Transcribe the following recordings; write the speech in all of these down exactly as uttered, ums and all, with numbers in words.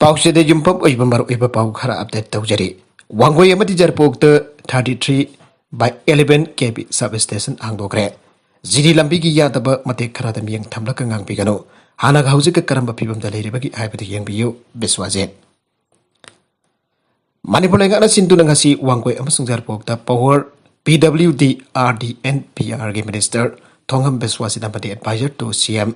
ꯄꯥꯎꯆꯦꯗ ꯌꯨꯝꯐꯝ ꯑꯣꯏꯕ ꯃꯔꯨꯑꯣꯏꯕ ꯄꯥꯎ ꯈꯔ ꯑꯞꯗꯦꯠ ꯇꯧꯖꯔꯤ꯫ ꯋꯥꯡꯒꯣꯏ ꯑꯃꯗꯤ ꯌꯥꯏꯔꯤꯄꯣꯛꯇ thirty three by eleven K V substation ꯍꯥꯡꯗꯣꯛꯈ꯭ꯔꯦ꯫ ꯖꯤꯔꯤ ꯂꯝꯕꯤꯒꯤ ꯌꯥꯗꯕ ꯃꯇꯦꯛ ꯈꯔꯗ ꯃꯤꯠꯌꯦꯡ ꯊꯝꯂꯒ ꯉꯥꯡꯕꯤꯒꯅꯨ꯫ ꯍꯥꯟꯅꯒ ꯍꯧꯖꯤꯛꯀ ꯀꯔꯝꯕ ꯐꯤꯕꯝꯗ ꯂꯩꯔꯤꯕꯒꯦ ꯍꯥꯏꯕꯗꯨ ꯌꯦꯡꯕꯤꯌꯨ꯫ ꯕꯤꯁ꯭ꯋꯥꯖꯤꯠ꯫ ꯃꯅꯤꯄꯨꯔ ꯂꯩꯉꯥꯛꯅ ꯁꯤꯟꯗꯨꯅ ꯉꯁꯤ ꯋꯥꯡꯒꯣꯏ ꯑꯃꯁꯨꯡ ꯌꯥꯏꯔꯤꯄꯣꯛꯇ power, P W D, R D and P R ꯒꯤ minister ꯊꯣꯡꯉꯝ ꯕꯤꯁ꯭ꯋꯥꯖꯤꯠ ꯑꯃꯗꯤ advisor to C M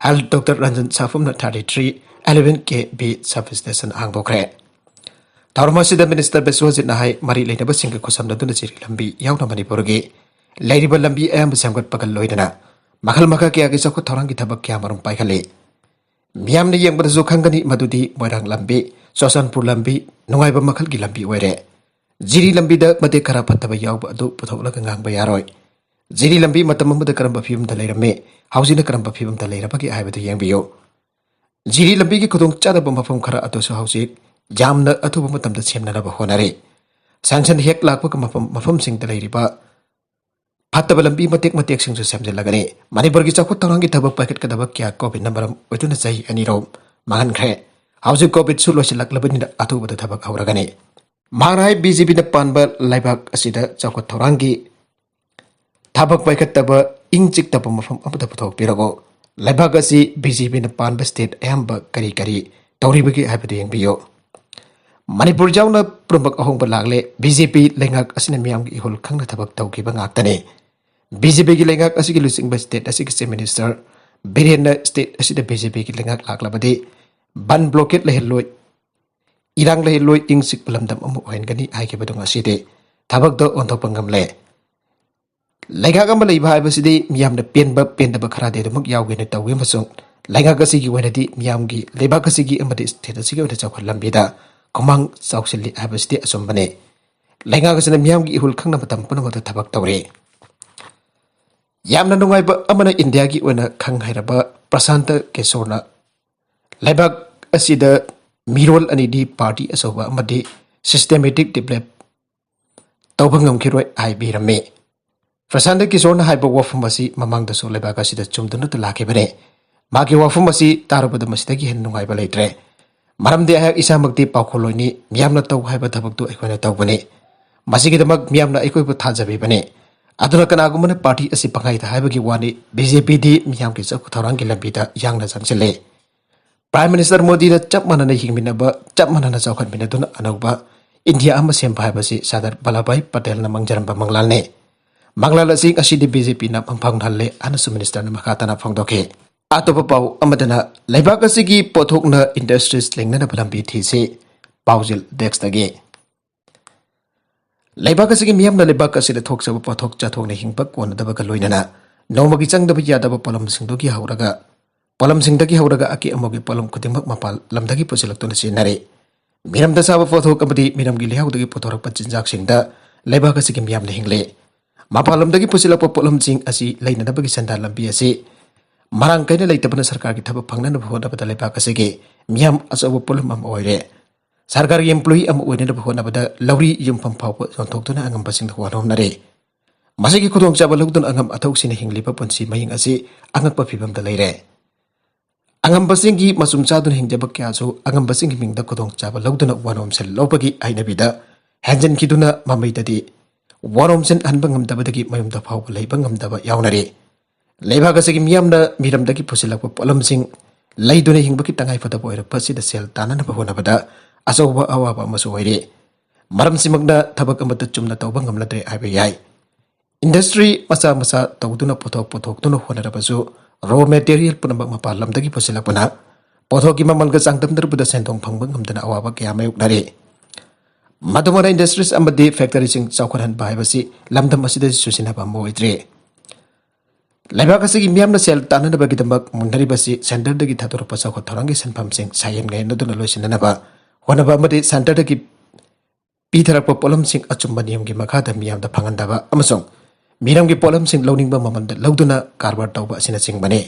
Health Doctor Ranjan ꯁꯥꯐꯝꯅ thirty three eleven K V substation ꯍꯥꯡꯗꯣꯛꯈ꯭ꯔꯦ꯫ ꯊꯧꯔꯝ ꯑꯁꯤꯗ minister ꯕꯤꯁ꯭ꯋꯥꯖꯤꯠꯅ ꯍꯥꯏ, ꯃꯔꯤ ꯂꯩꯅꯕꯁꯤꯡꯒ ꯈꯨꯠꯁꯝꯅꯗꯨꯅ ꯖꯤꯔꯤ ꯂꯝꯕꯤ ꯌꯥꯎꯅ ꯃꯅꯤꯄꯨꯔꯒꯤ ꯂꯩꯔꯤꯕ ꯂꯝꯕꯤ ꯑꯌꯥꯝꯕ ꯁꯦꯝꯒꯠꯄꯒ ꯂꯣꯏꯅꯅ ꯃꯈꯜ ꯃꯈꯥ ꯀꯌꯥꯒꯤ ꯆꯥꯎꯈꯠ ꯊꯧꯔꯥꯡꯒꯤ ꯊꯕꯛ ꯀꯌꯥ ꯃꯔꯨꯝ ꯄꯥꯏꯈꯠꯂꯤ꯫ ꯃꯤꯌꯥꯝꯅ ꯌꯦꯡꯕꯗꯁꯨ ꯈꯪꯒꯅꯤ ꯃꯗꯨꯗꯤ ꯃꯣꯏꯔꯥꯡ ꯂꯝꯕꯤ, ꯆꯨꯔꯆꯥꯟꯄꯨꯔ ꯂꯝꯕꯤ ꯅꯨꯡꯉꯥꯏꯕ ꯃꯈꯜꯒꯤ ꯂꯝꯕꯤ ꯑꯣꯏꯔꯦ꯫ ꯖꯤꯔꯤ ꯂꯝꯕꯤꯗ ꯃꯇꯦꯛ ꯈꯔ ꯐꯠꯇꯕ ꯌꯥꯎꯕ ꯑꯗꯨ ꯄꯨꯊꯣꯛꯂꯒ ꯉꯥꯡꯕ ꯌꯥꯔꯣꯏ꯫ ꯖꯤꯔꯤ ꯂꯝꯕꯤ ꯃꯇꯝ ꯑꯃꯗ ꯀꯔꯝꯕ ꯐꯤꯕꯝꯗ ꯂꯩꯔꯝꯃꯤ, ꯍꯧꯖꯤꯛꯅ ꯀꯔꯝꯕ ꯐꯤꯕꯝꯗ ꯂꯩꯔꯕꯒꯦ ꯍꯥꯏꯕꯗꯨ ꯌꯦꯡꯕꯤꯌꯨ꯫ ꯖꯤꯔꯤ ꯂꯝꯕꯤꯒꯤ ꯈꯨꯗꯣꯡ ꯆꯥꯗꯕ ꯃꯐꯝ ꯈꯔ ꯑꯗꯨꯁꯨ ꯍꯧꯖꯤꯛ ꯌꯥꯝꯅ ꯑꯊꯨꯕ ꯃꯇꯝꯗ ꯁꯦꯝꯅꯅꯕ ꯍꯣꯠꯅꯔꯤ꯫ Sanction ꯍꯦꯛ ꯂꯥꯛꯄꯒ ꯃꯐꯝ ꯃꯐꯝꯁꯤꯡꯗ ꯂꯩꯔꯤꯕ ꯐꯠꯇꯕ ꯂꯝꯕꯤ ꯃꯇꯦꯛ ꯃꯇꯦꯛꯁꯤꯡꯁꯨ ꯁꯦꯝꯖꯤꯜꯂꯒꯅꯤ꯫ ꯃꯅꯤꯄꯨꯔꯒꯤ ꯆꯥꯎꯈꯠ ꯊꯧꯔꯥꯡꯒꯤ ꯊꯕꯛ ꯄꯥꯏꯈꯠꯀꯗꯕ ꯀꯌꯥ COVID ꯃꯔꯝ ꯑꯣꯏꯗꯨꯅ ꯆꯍꯤ ꯑꯅꯤꯔꯣꯝ ꯃꯥꯡꯍꯟꯈ꯭ꯔꯦ꯫ ꯍꯧꯖꯤꯛ COVIDꯁꯨ ꯂꯣꯏꯁꯤꯜꯂꯛꯂꯕꯅꯤꯅ ꯑꯊꯨꯕꯗ ꯊꯕꯛ ꯍꯧꯔꯒꯅꯤ꯫ ꯃꯍꯥꯛꯅ ꯍꯥꯏ, BJPꯅ ꯄꯥꯟꯕ ꯂꯩꯕꯥꯛ ꯑꯁꯤꯗ ꯆꯥꯎꯈꯠ ꯊꯧꯔꯥꯡꯒꯤ ꯊꯕꯛ ꯄꯥꯏꯈꯠꯇꯕ, ꯏꯪ ꯆꯤꯛꯇꯕ ꯃꯐꯝ ꯑꯃꯗ ꯄꯨꯊꯣꯛꯄꯤꯔꯛꯎ꯫ ꯂꯩꯕꯥꯛ ꯑꯁꯤ BJPꯅ ꯄꯥꯟꯕ state ꯑꯌꯥꯝꯕ ꯀꯔꯤ ꯀꯔꯤ ꯇꯧꯔꯤꯕꯒꯦ ꯍꯥꯏꯕꯗꯨ ꯌꯦꯡꯕꯤꯌꯨ꯫ ꯃꯅꯤꯄꯨꯔ ꯌꯥꯎꯅ ꯄꯨꯝꯅꯃꯛ ꯑꯍꯣꯡꯕ ꯂꯥꯛꯂꯦ꯫ BJP ꯂꯩꯉꯥꯛ ꯑꯁꯤꯅ ꯃꯤꯌꯥꯝꯒꯤ ꯏꯍꯨꯜ ꯈꯪꯅ ꯊꯕꯛ ꯇꯧꯈꯤꯕ ꯉꯥꯛꯇꯅꯤ꯫ BJPꯒꯤ ꯂꯩꯉꯥꯛ ꯑꯁꯤꯒꯤ ꯂꯨꯆꯤꯡꯕ state ꯑꯁꯤꯒꯤ Chief Minister ꯕꯤꯔꯦꯟꯅ state ꯑꯁꯤꯗ BJPꯒꯤ ꯂꯩꯉꯥꯛ ꯂꯥꯛꯂꯕꯗꯤ ꯕꯟ blockade ꯂꯩꯍꯜꯂꯣꯏ, ꯏꯔꯥꯡ ꯂꯩꯍꯜꯂꯣꯏ, ꯏꯪ ꯆꯤꯛꯄ ꯂꯝꯗꯝ ꯑꯃ ꯑꯣꯏꯍꯟꯒꯅꯤ ꯍꯥꯏꯈꯤꯕꯗꯨ ꯉꯁꯤꯗꯤ ꯊꯕꯛꯇ ꯑꯣꯟꯊꯣꯛꯄ ꯉꯝꯂꯦ꯫ ꯂꯩꯉꯥꯛ ꯑꯃ ꯂꯩꯕ ꯍꯥꯏꯕꯁꯤꯗꯤ ꯃꯤꯌꯥꯝꯅ ꯄꯦꯟꯕ ꯄꯦꯟꯗꯕ ꯈꯔꯗꯤ ꯑꯗꯨꯃꯛ ꯌꯥꯎꯒꯦꯅ ꯇꯧꯏ, ꯑꯃꯁꯨꯡ ꯂꯩꯉꯥꯛ ꯑꯁꯤꯒꯤ ꯑꯣꯏꯅꯗꯤ ꯃꯤꯌꯥꯝꯒꯤ, ꯂꯩꯕꯥꯛ ꯑꯁꯤꯒꯤ ꯑꯃꯗꯤ state ꯑꯁꯤꯒꯤ ꯑꯣꯏꯅ ꯆꯥꯎꯈꯠ ꯂꯝꯕꯤꯗ ꯈꯨꯃꯥꯡ ꯆꯥꯎꯁꯤꯜꯂꯤ ꯍꯥꯏꯕꯁꯤꯗꯤ ꯑꯆꯨꯝꯕꯅꯤ꯫ ꯂꯩꯉꯥꯛ ꯑꯁꯤꯅ ꯃꯤꯌꯥꯝꯒꯤ ꯏꯍꯨꯜ ꯈꯪꯅ ꯃꯇꯝ ꯄꯨꯝꯅꯃꯛꯇ ꯊꯕꯛ ꯇꯧꯔꯤ꯫ ꯌꯥꯝꯅ ꯅꯨꯡꯉꯥꯏꯕ ꯑꯃꯅ ꯏꯟꯗꯤꯌꯥꯒꯤ ꯑꯣꯏꯅ ꯈꯪ ꯍꯩꯔꯕ ꯄ꯭ꯔꯁꯥꯟꯇ ꯀꯤꯁꯣꯔꯅ ꯂꯩꯕꯥꯛ ꯑꯁꯤꯗ ꯃꯤꯔꯣꯜ ꯑꯅꯤꯗꯤ party ꯑꯆꯧꯕ ꯑꯃꯗꯤ systematic develop ꯇꯧꯕ ꯉꯝꯈꯤꯔꯣꯏ ꯍꯥꯏꯕꯤꯔꯝꯃꯤ꯫ ꯄ꯭ꯔꯁꯥꯟꯇ ꯀꯤꯁꯣꯔꯅ ꯍꯥꯏꯕ ꯋꯥꯐꯝ ꯑꯁꯤ ꯃꯃꯥꯡꯗꯁꯨ ꯂꯩꯕꯥꯛ ꯑꯁꯤꯗ ꯆꯨꯝꯗꯨꯅꯇ ꯂꯥꯛꯈꯤꯕꯅꯤ꯫ ꯃꯥꯒꯤ ꯋꯥꯐꯝ ꯑꯁꯤ ꯇꯥꯔꯨꯕꯗ ꯃꯁꯤꯗꯒꯤ ꯍꯦꯟꯅ ꯅꯨꯡꯉꯥꯏꯕ ꯂꯩꯇ꯭ꯔꯦ꯫ ꯃꯔꯝꯗꯤ ꯑꯩꯍꯥꯛ ꯏꯁꯥꯃꯛꯇꯤ ꯄꯥꯎꯈꯣꯜꯂꯣꯏꯅꯤ, ꯃꯤꯌꯥꯝꯅ ꯇꯧ ꯍꯥꯏꯕ ꯊꯕꯛꯇꯨ ꯑꯩꯈꯣꯏꯅ ꯇꯧꯕꯅꯤ꯫ ꯃꯁꯤꯒꯤꯗꯃꯛ ꯃꯤꯌꯥꯝꯅ ꯑꯩꯈꯣꯏꯕꯨ ꯊꯥꯖꯕꯤꯕꯅꯤ꯫ ꯑꯗꯨꯅ ꯀꯅꯥꯒꯨꯝꯕꯅ ꯄꯥꯔꯇꯤ ꯑꯁꯤ ꯄꯪꯍꯥꯏꯗ ꯍꯥꯏꯕꯒꯤ ꯋꯥꯅꯤ, ꯕꯤ ꯖꯦ ꯄꯤꯗꯤ ꯃꯤꯌꯥꯝꯒꯤ ꯆꯥꯎꯈꯠ ꯊꯧꯔꯥꯡꯒꯤ ꯂꯝꯕꯤꯗ ꯌꯥꯡꯅ ꯆꯪꯁꯤꯜꯂꯤ꯫ ꯄ꯭ꯔꯥꯏꯝ ꯃꯤꯅꯤꯁꯇꯔ ꯃꯣꯗꯤꯅ ꯆꯞ ꯃꯥꯟꯅꯅ ꯍꯤꯡꯃꯤꯟꯅꯕ, ꯆꯞ ꯃꯥꯟꯅꯅ ꯆꯥꯎꯈꯠꯃꯤꯟꯅꯗꯨꯅ ꯑꯅꯧꯕ ꯏꯟꯗꯤꯌꯥ ꯑꯃ ꯁꯦꯝꯕ ꯍꯥꯏꯕꯁꯤ ꯁꯔꯗꯥꯔ ꯚꯜꯂꯚꯚꯥꯏ ꯄꯇꯦꯜꯅ ꯃꯪꯖꯔꯝꯕ ꯃꯪꯂꯥꯟꯅꯤ꯫ ꯃꯪꯂꯥꯟ ꯑꯁꯤ ꯉꯁꯤꯗꯤ ꯕꯤ ꯖꯦ ꯄꯤꯅ ꯃꯪꯐꯥꯎꯅꯍꯜꯂꯦ ꯍꯥꯏꯅꯁꯨ ꯃꯤꯅꯤꯁꯇꯔꯅ ꯃꯈꯥ ꯇꯥꯅ ꯐꯣꯡꯗꯣꯛꯈꯤ꯫ ꯑꯇꯣꯞꯄ ꯄꯥꯎ ꯑꯃꯗꯅ, ꯂꯩꯕꯥꯛ ꯑꯁꯤꯒꯤ ꯄꯣꯠꯊꯣꯛꯅ ꯏꯟꯗꯁꯇ꯭ꯔꯤꯁ ꯂꯤꯡꯅꯅꯕ ꯂꯝꯕꯤ ꯊꯤꯁꯤ꯫ ꯄꯥꯎꯖꯦꯜ ꯗꯦꯁ꯭ꯛꯇꯒꯤ꯫ ꯂꯩꯕꯥꯛ ꯑꯁꯤꯒꯤ ꯃꯤꯌꯥꯝꯅ ꯂꯩꯕꯥꯛ ꯑꯁꯤꯗ ꯊꯣꯛꯆꯕ ꯄꯣꯠꯊꯣꯛ ꯆꯥꯊꯣꯛꯅ ꯍꯤꯡꯕ ꯀꯣꯟꯅꯗꯕꯒ ꯂꯣꯏꯅꯅ ꯅꯣꯡꯃꯒꯤ ꯆꯪꯗꯕ ꯌꯥꯗꯕ ꯄꯣꯠꯂꯝꯁꯤꯡꯗꯨꯒꯤ ꯍꯧꯔꯒ, ꯄꯣꯠꯂꯝꯁꯤꯡꯗꯒꯤ ꯍꯧꯔꯒ ꯑꯀꯦ ꯑꯃꯧꯒꯤ ꯄꯣꯠꯂꯝ ꯈꯨꯗꯤꯡꯃꯛ ꯃꯄꯥꯟ ꯂꯝꯗꯒꯤ ꯄꯨꯁꯤꯜꯂꯛꯇꯨꯅ ꯁꯤꯖꯤꯟꯅꯔꯤ꯫ ꯃꯤꯔꯝꯗ ꯆꯥꯕ ꯄꯣꯠꯊꯣꯛ ꯑꯃꯗꯤ ꯃꯤꯔꯝꯒꯤ ꯂꯩꯍꯥꯎꯗꯒꯤ ꯄꯨꯊꯣꯔꯛꯄ ꯆꯤꯟꯖꯥꯛꯁꯤꯡꯗ ꯂꯩꯕꯥꯛ ꯑꯁꯤꯒꯤ ꯃꯤꯌꯥꯝꯅ ꯍꯤꯡꯂꯤ꯫ ꯃꯄꯥꯟ ꯂꯝꯗꯒꯤ ꯄꯨꯁꯤꯜꯂꯛꯄ ꯄꯣꯠꯂꯝꯁꯤꯡ ꯑꯁꯤ ꯂꯩꯅꯅꯕꯒꯤ ꯁꯦꯟꯗꯥꯟ ꯂꯝꯕꯤ ꯑꯁꯤ ꯃꯔꯥꯡ ꯀꯥꯏꯅ ꯂꯩꯇꯕꯅ ꯁꯔꯀꯥꯔꯒꯤ ꯊꯕꯛ ꯐꯪꯅꯅꯕ ꯍꯣꯠꯅꯕꯗ ꯂꯩꯕꯥꯛ ꯑꯁꯤꯒꯤ ꯃꯤꯌꯥꯝ ꯑꯆꯧꯕ ꯄꯣꯠꯂꯨꯝ ꯑꯃ ꯑꯣꯏꯔꯦ꯫ ꯁꯔꯀꯥꯔꯒꯤ employee ꯑꯃ ꯑꯣꯏꯅꯅꯕ ꯍꯣꯠꯅꯕꯗ ꯂꯧꯔꯤ ꯌꯨꯝꯐꯝ ꯐꯥꯎꯕ ꯌꯣꯟꯊꯣꯛꯇꯨꯅ ꯑꯉꯝꯕꯁꯤꯡꯗ ꯋꯥꯅꯣꯝꯅꯔꯦ꯫ ꯃꯁꯤꯒꯤ ꯈꯨꯗꯣꯡꯆꯥꯕ ꯂꯧꯗꯨꯅ ꯑꯉꯝ ꯑꯊꯧꯁꯤꯡꯅ ꯍꯤꯡꯂꯤꯕ ꯄꯨꯟꯁꯤ ꯃꯍꯤꯡ ꯑꯁꯤ ꯑꯉꯛꯄ ꯐꯤꯕꯝꯗ ꯂꯩꯔꯦ꯫ ꯑꯉꯝꯕꯁꯤꯡꯒꯤ ꯃꯆꯨꯝ ꯆꯥꯗꯨꯅ ꯍꯤꯡꯖꯕ ꯀꯌꯥꯁꯨ ꯑꯉꯝꯕꯁꯤꯡꯒꯤ ꯃꯤꯡꯗ ꯈꯨꯗꯣꯡꯆꯥꯕ ꯂꯧꯗꯨꯅ ꯋꯥꯅꯣꯝ ꯁꯦꯜ ꯂꯧꯕꯒꯤ ꯍꯩꯅꯕꯤꯗ ꯍꯦꯟꯖꯤꯟꯈꯤꯗꯨꯅ ꯃꯃꯩꯗꯗꯤ ꯋꯥꯅꯣꯝ ꯁꯦꯜ ꯍꯟꯕ ꯉꯝꯗꯕꯗꯒꯤ ꯃꯌꯨꯝꯗ ꯐꯥꯎꯕ ꯂꯩꯕ ꯉꯝꯗꯕ ꯌꯥꯎꯅꯔꯤ꯫ ꯂꯩꯕꯥꯛ ꯑꯁꯤꯒꯤ ꯃꯤꯌꯥꯝꯅ ꯃꯤꯔꯝꯗꯒꯤ ꯄꯨꯁꯤꯜꯂꯛꯄ ꯄꯣꯠꯂꯝꯁꯤꯡ ꯂꯩꯗꯨꯅ ꯍꯤꯡꯕꯒꯤ ꯇꯉꯥꯏ ꯐꯗꯕ ꯑꯣꯏꯔꯛꯄ ꯑꯁꯤꯗ ꯁꯦꯜ ꯇꯥꯅꯅꯕ ꯍꯣꯠꯅꯕꯗ ꯑꯆꯧꯕ ꯑꯋꯥꯕ ꯑꯃꯁꯨ ꯑꯣꯏꯔꯤ꯫ ꯃꯔꯝꯁꯤꯃꯛꯅ ꯊꯕꯛ ꯑꯃꯠꯇ ꯆꯨꯝꯅ ꯇꯧꯕ ꯉꯝꯅꯗ꯭ꯔꯦ ꯍꯥꯏꯕ ꯌꯥꯏ꯫ ꯏꯟꯗꯁꯇ꯭ꯔꯤ ꯃꯆꯥ ꯃꯆꯥ ꯇꯧꯗꯨꯅ ꯄꯣꯠꯊꯣꯛ ꯄꯨꯊꯣꯛꯇꯨꯅ ꯍꯣꯠꯅꯔꯕꯁꯨ, ꯔꯣ ꯃꯦꯇꯦꯔꯤꯌꯦꯜ ꯄꯨꯝꯅꯃꯛ ꯃꯄꯥꯟ ꯂꯝꯗꯒꯤ ꯄꯨꯁꯤꯜꯂꯛꯄꯅ ꯄꯣꯠꯊꯣꯛꯀꯤ ꯃꯃꯜꯒ ꯆꯥꯡꯗꯝꯅꯔꯨꯕꯗ ꯁꯦꯟꯗꯣꯡ ꯐꯪꯕ ꯉꯝꯗꯅ ꯑꯋꯥꯕ ꯀꯌꯥ ꯃꯥꯌꯣꯛꯅꯔꯤ꯫ ꯃꯗꯨꯃꯅ ꯏꯟꯗꯁꯇ꯭ꯔꯤꯁ ꯑꯃꯗꯤ ꯐꯦꯛꯇꯔꯤꯁꯤꯡ ꯆꯥꯎꯈꯠꯍꯟꯕ ꯍꯥꯏꯕꯁꯤ ꯂꯝꯗꯝ ꯑꯁꯤꯗ ꯆꯨꯁꯤꯟꯅꯕ ꯑꯃ ꯑꯣꯏꯗ꯭ꯔꯤ꯫ ꯂꯩꯕꯥꯛ ꯑꯁꯤꯒꯤ ꯃꯤꯌꯥꯝꯅ ꯁꯦꯜ ꯇꯥꯟꯅꯅꯕꯒꯤꯗꯃꯛ ꯃꯨꯟꯅꯔꯤꯕꯁꯤ ꯁꯦꯟꯇꯔꯗꯒꯤ ꯊꯥꯗꯣꯔꯛꯄ ꯆꯥꯎꯈꯠ ꯊꯧꯔꯥꯡꯒꯤ ꯁꯦꯟꯐꯝꯁꯤꯡ ꯁꯥꯌꯦꯟ ꯉꯥꯌꯦꯟꯅꯗꯨꯅ ꯂꯣꯏꯁꯤꯟꯅꯅꯕ ꯍꯣꯠꯅꯕ ꯑꯃꯗꯤ ꯁꯦꯟꯇꯔꯗꯒꯤ ꯄꯤꯊꯔꯛꯄ ꯄꯣꯠꯂꯝꯁꯤꯡ ꯑꯆꯨꯝꯕ ꯅꯤꯌꯝꯒꯤ ꯃꯈꯥꯗ ꯃꯤꯌꯥꯝꯗ ꯐꯪꯍꯟꯗꯕ ꯑꯃꯁꯨꯡ ꯃꯤꯔꯝꯒꯤ ꯄꯣꯠꯂꯝꯁꯤꯡ ꯂꯧꯅꯤꯡꯕ ꯃꯃꯜꯗ ꯂꯧꯗꯨꯅ ꯀꯔꯕꯥꯔ ꯇꯧꯕ ꯑꯁꯤꯅꯆꯤꯡꯕꯅꯤ꯫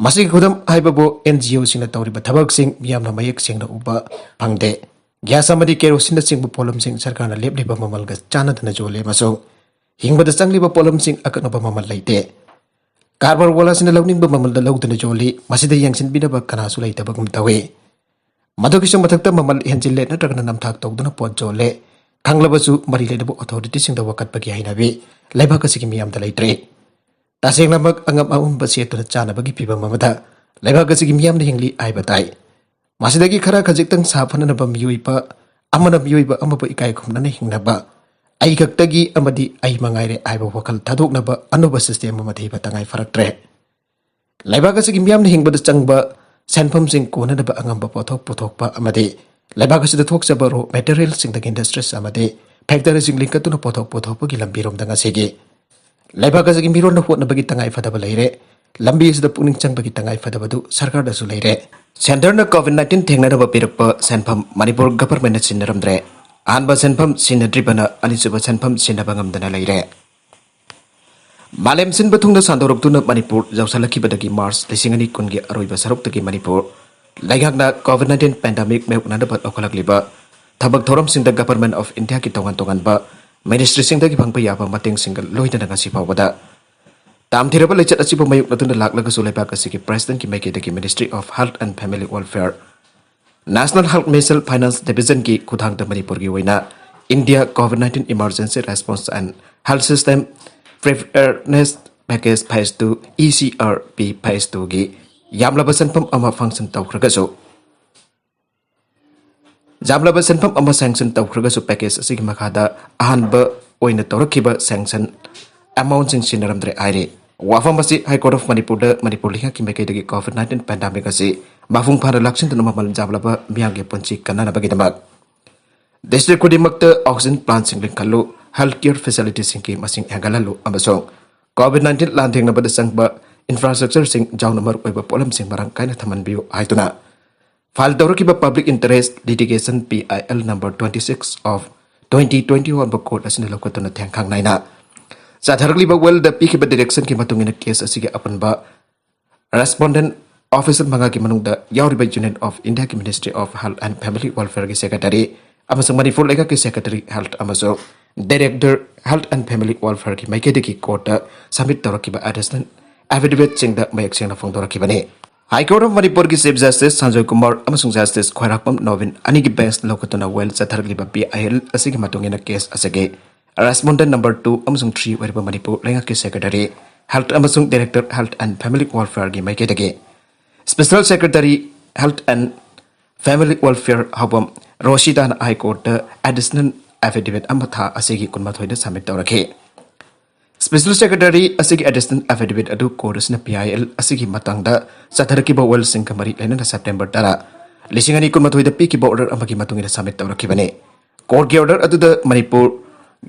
ꯃꯁꯤꯒꯤ ꯈꯨꯗꯝ ꯍꯥꯏꯕꯕꯨ ꯑꯦꯟ ꯖꯤ ꯑꯣꯁꯤꯡꯅ ꯇꯧꯔꯤꯕ ꯊꯕꯛꯁꯤꯡ ꯃꯤꯌꯥꯝꯅ ꯃꯌꯦꯛ ꯁꯦꯡꯅ ꯎꯕ ꯐꯪꯗꯦ꯫ ꯒ꯭ꯌꯥꯁ ꯑꯃꯗꯤ ꯀꯦꯔꯣꯁꯤꯟꯅꯆꯤꯡꯕ ꯄꯣꯠꯂꯝꯁꯤꯡ ꯁꯔꯀꯥꯔꯅ ꯂꯦꯞꯂꯤꯕ ꯃꯃꯜꯒ ꯆꯥꯟꯅꯗꯅ ꯌꯣꯜꯂꯤ ꯑꯃꯁꯨꯡ ꯍꯤꯡꯕꯗ ꯆꯪꯂꯤꯕ ꯄꯣꯠꯂꯝꯁꯤꯡ ꯑꯀꯛꯅꯕ ꯃꯃꯜ ꯂꯩꯇꯦ꯫ ꯀꯔꯕꯥꯔ ꯋꯥꯂꯥꯁꯤꯡꯅ ꯂꯧꯅꯤꯡꯕ ꯃꯃꯜꯗ ꯂꯧꯗꯨꯅ ꯌꯣꯜꯂꯤ, ꯃꯁꯤꯗ ꯌꯦꯡꯁꯤꯟꯕꯤꯅꯕ ꯀꯅꯥꯁꯨ ꯂꯩꯇꯕꯒꯨꯝ ꯇꯧꯏ꯫ ꯃꯗꯨꯒꯤꯁꯨ ꯃꯊꯛꯇ ꯃꯃꯜ ꯍꯦꯟꯖꯤꯜꯂꯦ ꯅꯠꯇ꯭ꯔꯒꯅ ꯅꯝꯊꯥꯛ ꯇꯧꯗꯨꯅ ꯄꯣꯠ ꯌꯣꯜꯂꯦ꯫ ꯈꯪꯂꯕꯁꯨ ꯃꯔꯤ ꯂꯩꯅꯕ ꯑꯣꯊꯣꯔꯤꯇꯤꯁꯤꯡꯗ ꯋꯥꯀꯠꯄꯒꯤ ꯍꯩꯅꯕꯤ ꯂꯩꯕꯥꯛ ꯑꯁꯤꯒꯤ ꯃꯤꯌꯥꯝꯗ ꯂꯩꯇ꯭ꯔꯦ꯫ ꯇꯁꯦꯡꯅꯃꯛ ꯑꯉꯝ ꯑꯉꯝꯕ ꯁꯦꯠꯇꯨꯅ ꯆꯥꯅꯕꯒꯤ ꯐꯤꯕꯝ ꯑꯃꯗ ꯂꯩꯕꯥꯛ ꯑꯁꯤꯒꯤ ꯃꯤꯌꯥꯝꯅ ꯍꯤꯡꯂꯤ ꯍꯥꯏꯕ ꯇꯥꯏ꯫ ꯃꯁꯤꯗꯒꯤ ꯈꯔ ꯈꯖꯤꯛꯇꯪ ꯁꯥꯐꯅꯅꯕ ꯃꯤꯑꯣꯏꯕ ꯑꯃꯅ ꯃꯤꯑꯣꯏꯕ ꯑꯃꯕꯨ ꯏꯀꯥꯏ ꯈꯨꯝꯅꯅ ꯍꯤꯡꯅꯕ, ꯑꯩ ꯈꯛꯇꯒꯤ ꯑꯃꯗꯤ ꯑꯩ ꯃꯉꯥꯏꯔꯦ ꯍꯥꯏꯕ ꯋꯥꯈꯜ ꯊꯥꯗꯣꯛꯅꯕ ꯑꯅꯧꯕ ꯁꯤꯁꯇꯦꯝ ꯑꯃ ꯊꯤꯕ ꯇꯉꯥꯏ ꯐꯔꯛꯇ꯭ꯔꯦ꯫ ꯂꯩꯕꯥꯛ ꯑꯁꯤꯒꯤ ꯃꯤꯌꯥꯝꯅ ꯍꯤꯡꯕꯗ ꯆꯪꯕ ꯁꯦꯟꯐꯝꯁꯤꯡ ꯀꯣꯟꯅꯅꯕ ꯑꯉꯝꯕ ꯄꯣꯠꯊꯣꯛ ꯄꯨꯊꯣꯛꯄ ꯑꯃꯗꯤ ꯂꯩꯕꯥꯛ ꯑꯁꯤꯗ ꯊꯣꯛꯆꯕ ꯔꯣ ꯃꯦꯇꯔꯤꯌꯦꯜꯁꯤꯡꯗꯒꯤ ꯏꯟꯗꯁꯇ꯭ꯔꯤꯁ ꯑꯃꯗꯤ ꯐꯦꯛꯇꯔꯤꯁꯤꯡ ꯂꯤꯡꯈꯠꯇꯨꯅ ꯄꯣꯠꯊꯣꯛ ꯄꯨꯊꯣꯛꯄꯒꯤ ꯂꯝꯕꯤꯔꯣꯝꯗ ꯉꯁꯤꯒꯤ ꯂꯩꯕꯥꯛ ꯑꯁꯤꯒꯤ ꯃꯤꯔꯣꯟꯅ ꯍꯣꯠꯅꯕꯒꯤ ꯇꯉꯥꯏ ꯐꯗꯕ ꯂꯩꯔꯦ꯫ ꯂꯝꯕꯤ ꯑꯁꯤꯗ ꯄꯨꯛꯅꯤꯡ ꯆꯪꯕꯒꯤ ꯇꯉꯥꯏ ꯐꯗꯕꯗꯨ ꯁꯔꯀꯥꯔꯗꯁꯨ ꯂꯩꯔꯦ꯫ ꯁꯦꯟꯇꯔꯅ ꯀꯣꯚꯤꯗ ꯅꯥꯏꯟꯇꯤꯟ ꯊꯦꯡꯅꯅꯕ ꯄꯤꯔꯛꯄ ꯁꯦꯟꯐꯝ ꯃꯅꯤꯄꯨꯔ ꯒꯚꯔꯟꯃꯦꯟꯠꯅ ꯁꯤꯟꯅꯔꯝꯗ꯭ꯔꯦ꯫ ꯑꯍꯥꯟꯕ ꯁꯦꯟꯐꯝ ꯁꯤꯟꯅꯗ꯭ꯔꯤꯕꯅ ꯑꯅꯤꯁꯨꯕ ꯁꯦꯟꯐꯝ ꯁꯤꯟꯅꯕ ꯉꯝꯗꯅ ꯂꯩꯔꯦ꯫ ꯃꯥꯂꯦꯝ ꯁꯤꯟꯕ ꯊꯨꯡꯅ ꯁꯟꯗꯣꯔꯛꯇꯨꯅ ꯃꯅꯤꯄꯨꯔ ꯌꯧꯁꯤꯜꯂꯛꯈꯤꯕꯗꯒꯤ ꯃꯥꯔꯆ ꯂꯤꯁꯤꯡ ꯑꯅꯤ ꯀꯨꯟꯒꯤ ꯑꯔꯣꯏꯕ ꯁꯔꯨꯛꯇꯒꯤ ꯃꯅꯤꯄꯨꯔ ꯂꯩꯉꯥꯛꯅ ꯀꯣꯚꯤꯗ ꯅꯥꯏꯟꯇꯤꯟ ꯄꯦꯟꯗꯦꯃꯤꯛ ꯃꯥꯌꯣꯛꯅꯅꯕ ꯂꯧꯈꯠꯂꯛꯂꯤꯕ ꯊꯕꯛ ꯊꯧꯔꯝꯁꯤꯡꯗ ꯒꯚꯔꯟꯃꯦꯟꯠ ꯑꯣꯐ ꯏꯟꯗꯤꯌꯥꯒꯤ ꯇꯣꯉꯥꯟ ꯇꯣꯉꯥꯟꯕ ꯃꯤꯅꯤꯁꯇ꯭ꯔꯤꯁꯤꯡꯗꯒꯤ ꯐꯪꯕ ꯌꯥꯕ ꯃꯇꯦꯡꯁꯤꯡꯒ ꯂꯣꯏꯅꯅ ꯉꯁꯤ ꯐꯥꯎꯕꯗ ꯇꯥꯝꯊꯤꯔꯕ ꯂꯩꯆꯠ ꯑꯁꯤꯕꯨ ꯃꯥꯌꯣꯛꯅꯗꯨꯅ ꯂꯥꯛꯂꯒꯁꯨ ꯂꯩꯕꯥꯛ ꯑꯁꯤꯒꯤ ꯄ꯭ꯔꯦꯁꯤꯗꯦꯟꯠꯀꯤ ꯃꯥꯏꯀꯩꯗꯒꯤ ministry of health and family welfare, national health mission finance ꯗꯤꯕꯤꯖꯟꯒꯤ ꯈꯨꯠꯊꯥꯡꯗ ꯃꯅꯤꯄꯨꯔꯒꯤ ꯑꯣꯏꯅ India COVID nineteen emergency response and health system preparedness package phase two, E C R P phase ꯇꯨꯒꯤ ꯌꯥꯝꯂꯕ ꯁꯦꯟꯐꯝ ꯑꯃ ꯐꯪꯁꯟ ꯇꯧꯈ꯭ꯔꯒꯁꯨ, ꯌꯥꯝꯂꯕ ꯁꯦꯟꯐꯝ ꯑꯃ ꯁꯦꯡꯁꯟ ꯇꯧꯈ꯭ꯔꯒꯁꯨ ꯄꯦꯀꯦꯖ ꯑꯁꯤꯒꯤ ꯃꯈꯥꯗ ꯑꯍꯥꯟꯕ ꯑꯣꯏꯅ ꯇꯧꯔꯛꯈꯤꯕ ꯁꯦꯡꯁꯟ ꯑꯦꯃꯥꯎꯟꯁꯤꯡ ꯁꯤꯟꯅꯔꯝꯗ꯭ꯔꯦ ꯍꯥꯏꯔꯤ꯫ ꯋꯥꯐꯝ ꯑꯁꯤ ꯍꯥꯏ ꯀꯣꯔꯠ ꯑꯣꯐ ꯃꯅꯤꯄꯨꯔꯗ ꯃꯅꯤꯄꯨꯔ ꯂꯩꯉꯥꯛꯀꯤ ꯃꯥꯏꯀꯩꯗꯒꯤ ꯀꯣꯚꯤꯗ ꯅꯥꯏꯟꯇꯤꯟ ꯄꯦꯟꯗꯦꯃꯤꯛ ꯑꯁꯤ ꯃꯄꯨꯡ ꯐꯥꯅ ꯂꯥꯛꯁꯤꯟꯗꯨꯅ ꯃꯃꯜ ꯌꯥꯝꯂꯕ ꯃꯤꯌꯥꯝꯒꯤ ꯄꯨꯟꯁꯤ ꯀꯟꯅꯅꯕꯒꯤꯗꯃꯛ ꯗꯤꯁꯇ꯭ꯔꯤꯛ ꯈꯨꯗꯤꯡꯃꯛꯇ ꯑꯣꯛꯁꯤꯖꯦꯟ ꯄ꯭ꯂꯥꯟꯠꯁꯤꯡ ꯂꯤꯡꯈꯠꯂꯨ, ꯍꯦꯜꯊ ꯀꯦꯌꯔ ꯐꯦꯁꯤꯂꯤꯇꯤꯁꯤꯡꯒꯤ ꯃꯁꯤꯡ ꯍꯦꯟꯒꯠꯍꯜꯂꯨ ꯑꯃꯁꯨꯡ ꯀꯣꯚꯤꯗ ꯅꯥꯏꯟꯇꯤꯟ ꯂꯥꯟꯊꯦꯡꯅꯕꯗ ꯆꯪꯕ ꯏꯟꯐ꯭ꯔꯥꯁ꯭ꯇ꯭ꯔꯛꯆꯔꯁꯤꯡ ꯌꯥꯎꯅ ꯃꯔꯨꯑꯣꯏꯕ ꯄꯣꯠꯂꯝꯁꯤꯡ ꯃꯔꯥꯡ ꯀꯥꯏꯅ ꯊꯝꯍꯟꯕꯤꯌꯨ ꯍꯥꯏꯗꯨꯅ ꯐꯥꯏꯜ ꯇꯧꯔꯛꯈꯤꯕ public interest litigation P I L number twenty six of twenty twenty ꯋꯥꯟꯕꯨ ꯀꯣꯔꯠ ꯑꯁꯤꯅ ꯂꯧꯈꯠꯇꯨꯅ ꯊꯦꯡꯈꯥꯡ ꯅꯥꯏꯅ ꯆꯠꯊꯔꯛꯂꯤꯕ ꯋꯦꯜꯗ ꯄꯤꯈꯤꯕ ꯗꯤꯔꯦꯛꯁꯟꯒꯤ ꯃꯇꯨꯡ ꯏꯟꯅ ꯀꯦꯁ ꯑꯁꯤꯒꯤ ꯑꯄꯨꯟꯕ ꯔꯦꯁꯄꯣꯟꯗꯦꯟꯠ ꯑꯣꯐꯤꯁꯔ ꯃꯉꯥꯒꯤ ꯃꯅꯨꯡꯗ ꯌꯥꯎꯔꯤꯕ ꯌꯨꯅꯤꯌꯟ ꯑꯣꯐ ꯏꯟꯗꯤꯌꯥꯒꯤ ministry of health and family ꯋꯦꯜꯐꯤꯌꯔꯒꯤ ꯁꯦꯀ꯭ꯔꯦꯇꯔꯤ ꯑꯃꯁꯨꯡ ꯃꯅꯤꯄꯨꯔ ꯂꯩꯉꯥꯛꯀꯤ ꯁꯦꯀ꯭ꯔꯦꯇꯔꯤ ꯍꯦꯜꯊ ꯑꯃꯁꯨꯡ ꯗꯥꯏꯔꯦꯛꯇꯔ ꯍꯦꯜꯊ ꯑꯦꯟꯗ ꯐꯦꯃꯤꯂꯤ ꯋꯦꯜꯐꯤꯌꯔꯒꯤ ꯃꯥꯏꯀꯩꯗꯒꯤ ꯀꯣꯔꯠꯇ ꯁꯕꯃꯤꯠ ꯇꯧꯔꯛꯈꯤꯕ ꯑꯦꯗꯤꯁꯅꯦꯜ ꯑꯦꯐꯤꯗꯦꯚꯤꯠꯁꯤꯡꯗ ꯃꯌꯦꯛ ꯁꯦꯡꯅ ꯐꯣꯡꯗꯣꯔꯛꯈꯤꯕꯅꯤ꯫ High Court of Manipurꯒꯤ Chief Justice Sanjoy Kumar ꯑꯃꯁꯨꯡ Justice ꯈ꯭ꯋꯥꯏꯔꯥꯛꯄꯝ ꯅꯣꯕꯤꯟ ꯑꯅꯤꯒꯤ benchꯅ ꯂꯧꯈꯠꯇꯨꯅ ꯋꯥꯌꯦꯜ ꯆꯠꯊꯔꯛꯂꯤꯕ P I L ꯑꯁꯤꯒꯤ ꯃꯇꯨꯡ ꯏꯟꯅ case ꯑꯁꯤꯒꯤ respondent number two ꯑꯃꯁꯨꯡ three ꯑꯣꯏꯔꯤꯕ ꯃꯅꯤꯄꯨꯔ ꯂꯩꯉꯥꯛꯀꯤ Secretary Health ꯑꯃꯁꯨꯡ Director Health and Family Welfareꯒꯤ ꯃꯥꯏꯀꯩꯗꯒꯤ Special Secretary Health and Family Welfare ꯍꯥꯎꯕꯝ ꯔꯣꯁꯤꯗꯥꯅ High Courtꯇ additional affidavit ꯑꯃ ꯊꯥ ꯑꯁꯤꯒꯤ ꯀꯨꯟꯃꯥꯊꯣꯏꯗ submit ꯇꯧꯔꯛꯈꯤ꯫ Special Secretary ꯑꯁꯤꯒꯤ additional affidavit ꯑꯗꯨ court ꯑꯁꯤꯅ P I L ꯑꯁꯤꯒꯤ ꯃꯇꯥꯡꯗ ꯆꯠꯊꯔꯛꯈꯤꯕ ꯋꯥꯌꯦꯜꯁꯤꯡꯒ ꯃꯔꯤ ꯂꯩꯅꯅ September ꯇꯔꯥ, ꯂꯤꯁꯤꯡ ꯑꯅꯤ ꯀꯨꯟꯃꯥꯊꯣꯏꯗ ꯄꯤꯈꯤꯕ order ꯑꯃꯒꯤ ꯃꯇꯨꯡ ꯏꯟꯅ submit ꯇꯧꯔꯛꯈꯤꯕꯅꯤ꯫ Courtꯀꯤ order ꯑꯗꯨꯗ ꯃꯅꯤꯄꯨꯔ